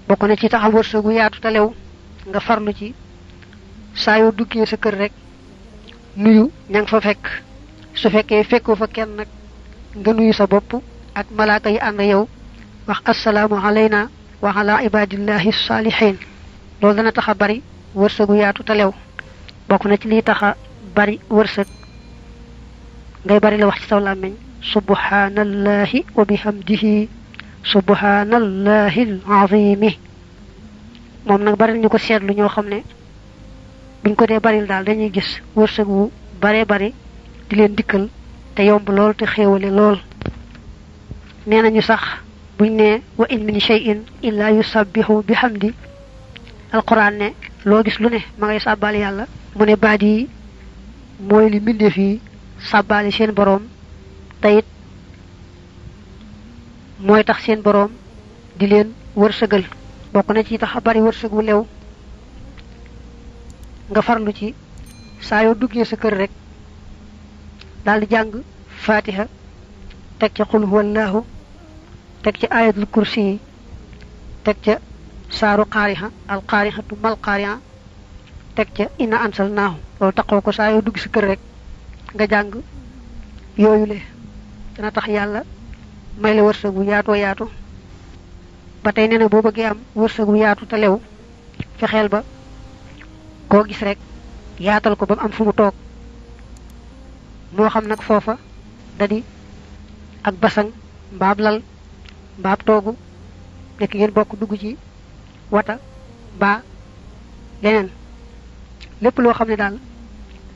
bokk na ci taxam wërsëgu yaatu te lew nga farlu ci saa yoo duggee sa kër rek nuyu ña nga fa fekk su fekkee fekkoo fa kenn nag nga nuyu sa bopp ak malaaka yi ànd yow wax assalaamu alayna wa ala ibadillahi salihin loolu dana taxa bari wërsëgu yaatu te lew bokk na ci liy taxa bari wërsëg ngay bari la wax ci saw làmmiñ subhanallahi wa bihamdihi subhanallahi alazimi moom nag bari ñu ko seetlu ñoo xam ne buñ ko dee baril daal dañuy gis wërsëg wu bare bari di leen dikkal te yomb lool te xéewale lool nee nañu sax buñ ne wa in min shay'in illa yusabbihu bihamdi alquran ne loo gis lu ne ma ngay sàbbaal yàlla mu ne baat yi mooy li mbindeef yi sàbbaali seen boroom te it mooy tax seen boroom di leen wërsëgal bokk na ci tax a bari wërsëg wu lew nga farlu ci saa yoo duggee sa kër rek daal di jàng fatiha teg ca qul huwallahu teg ca ayatul kursi teg ca saaru qaariha al qaarihatu mal qaariha teg ca inna ansalnaahu loolu taxoo ko saa yoo dugg sa kër rek nga jàng yooyu le dana tax yàlla may la wërsëgu yaatoo yaatu ba tey nee na boo bëggee am wërsëgu yaatu te lew fexeel ba koo gis rek yaatal ko ba mu am fu mu toog moo xam nag foofa dadi ak basang mbaab lal mbaab toogu nekk ngeen bokk dugg ci wata ba leneen lépp loo xam ne daal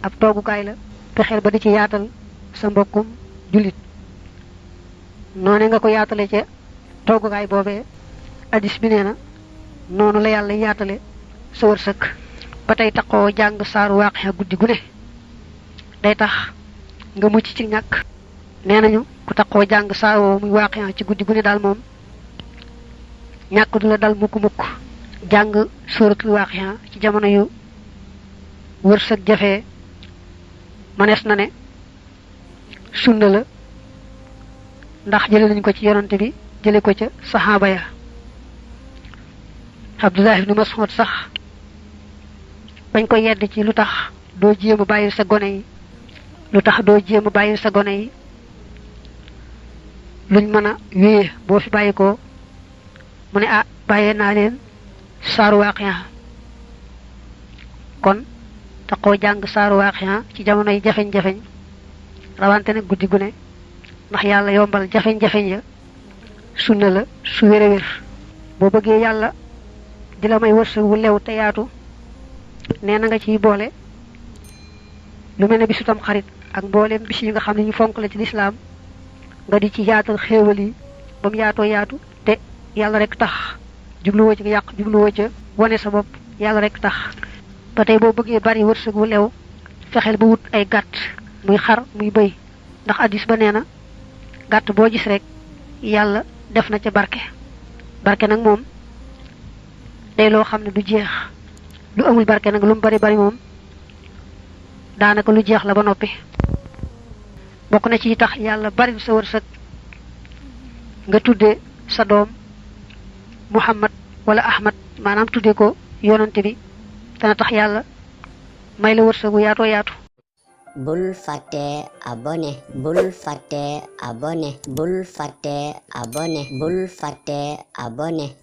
ab toogukaay la fexeel ba di ci yaatal sa mbokkum jullit noone nga ko yaatale ca toogukaay boobee addis bi nee na noonu la yàlla yaatale sa wërsëg ba tey taxoo jàng saaru waaqiya guddi gu ne day tax nga mucc ci ñàkk nee nañu ku taxoo jàng saar woowu muy waaqiya ci guddi gu ne daal moom ñàkk du la dal mukk jàng suratul waaqiya ci jamono yu wërsëg jafee manees na ne sunna la ndax jële nañ ko ci yonante bi jële ko ca saxaaba ya Abdullah ibn Mas'ud sax bañ ko yedd ci lu tax doo jéem a bàyyil sa gone yi luñ mën a wéye boo fi bàyyi ko mu ne bàyyee naa leen saaru waaqiya kon taxoo jàng saaru waaqiya ci jamono yi jafeñ-jafeñ rawante nag guddi gu ne ndax yàlla yombal jafeñ-jafeñ ya sunna la su wér a wér boo bëggee yàlla di la may wërsëg wu lew te yaatu nee na nga ciy boole lu mel ne bisu tam xarit ak mbooleem bis yi nga xam ne ñu fonk la ci lislaam nga di ci yaatal xéewal yi ba mu yaatoo yaatu te yàlla rek tax jubluwoo ci yàq jubluwoo ca wane sa bopp yàlla rek tax ba tey boo bëggee bari wërsëg wu lew fexeel ba wut ay gàtt muy xar muy bëy ndax addis ba nee na gàtt boo gis rek yàlla def na ca barke nag moom day loo xam ne du jeex lu amul barke nag lu mu bari bari moom daanaka lu jeex la ba noppi bokk na ci tax yàlla bari sa wërsëg nga tudde sa doom Muhammad wala Ahmad maanaam tudde ko yonante bi dana tax yàlla may la wërsëgu yaatoo yaatu bul faté abonné bul faté abonné bul faté abonné bul faté abonné